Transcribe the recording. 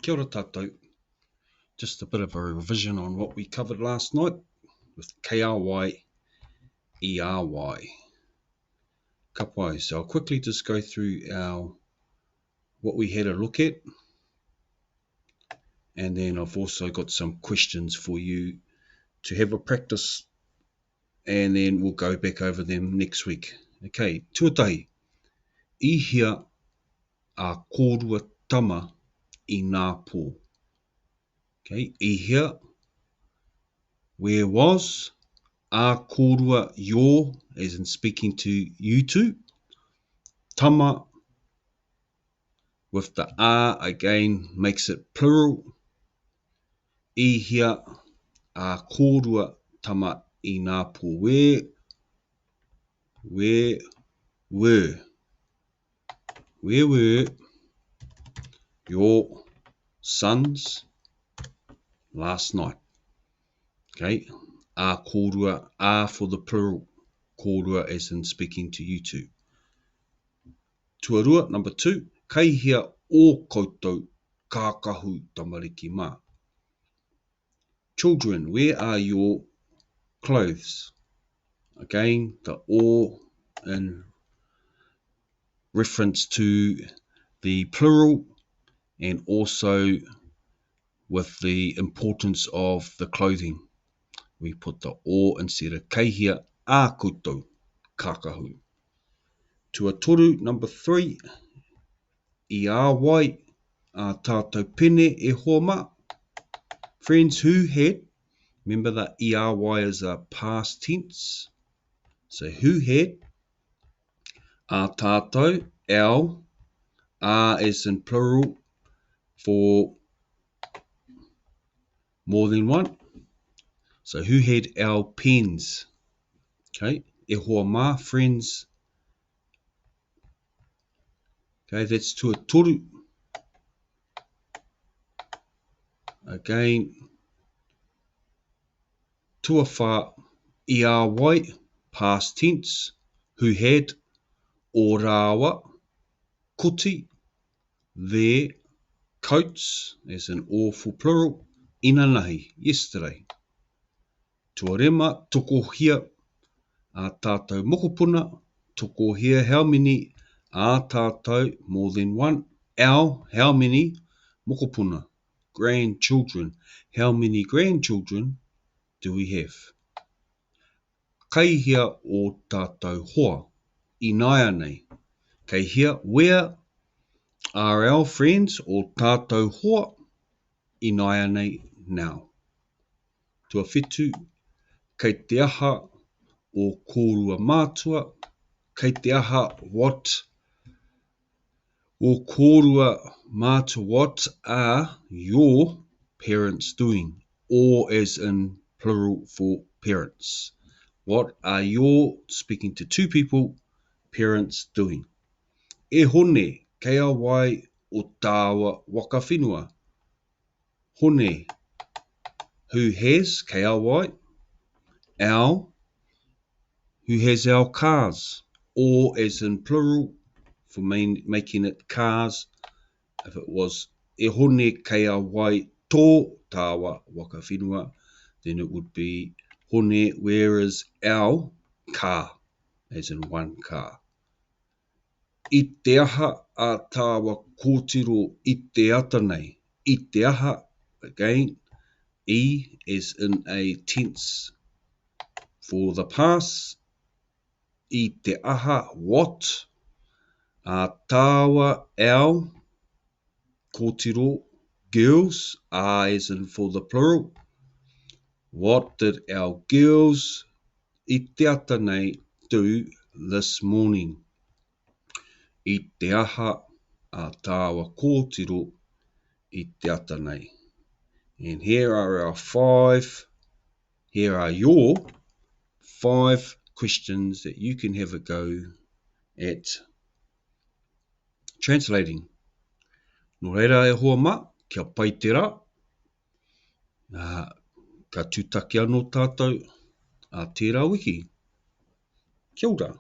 Kia ora tātou. Just a bit of a revision on what we covered last night with K-R-Y, E-R-Y. Ka pai. So I'll quickly just go through our what we had a look at. And then I've also got some questions for you to have a practice and then we'll go back over them next week. Okay, tuatahi, i hea a kōrua tama i nā pō? Okay, i hea, where was, a kōrua, your, as in speaking to you two, tama, with the a again makes it plural, i hea a kōrua tama i nā pō, where, where were, where were your sons last night? Okay, a kōrua, a for the plural, kōrua as in speaking to you two. Tuarua, number 2, kei hea ō koutou kākahu tamariki mā? Children, where are your clothes? Again, the ō in reference to the plural and also with the importance of the clothing. We put the ō instead of kei hea ā koutou kākahu. Tuatoru, number 3, i a wai ā tātou pene e hoa mā? Friends who had, remember that i a wai is a past tense, so who had ā tātou, our, ā as in plural for more than one. So who had our pens? Okay, e hoa mā, friends. Okay, that's tuatoru. Again, tuawhā, i a wai, past tense, who had, o rāua, koti, their, coats, as in o for plural, inanahi, yesterday. Tuarima, tokohia ā tātou mokopuna, tokohia how many ā tātou, more than one, our, how many, mokopuna, grandchildren, how many grandchildren do we have? Kei hea ō tātou hoa ināianei? Kei hea, where are our friends, ō tātou hoa ināianei, now? Tuawhitu, kei te aha ō kōrua mātua, kei te aha what ō kōrua mātua what are your parents doing, or as in plural for parents. What are your, speaking to two people, parents doing? E Hone, kei a wai o tāua waka whenua? Hone, who has, K-R-Y, our, who has our cars, or as in plural for main, making it cars, if it was e hone kei a wai tō tāua waka whenua, then it would be hone where is our car, as in one car. I te aha a tāua kōtiro i te ata nei? I te aha, again, i is in a tense for the past, i te aha, what, a tāua, our, kōtiro, girls, a as in for the plural, what did our girls i te ata nei do this morning? I te aha a tāua kōtiro i te ata nei? And here are our 5, here are your 5 questions that you can have a go at translating. Nō reira e hoa mā, kia pai te rā, ā, ka tūtaki anō tātou ā tērā wiki. Kia ora.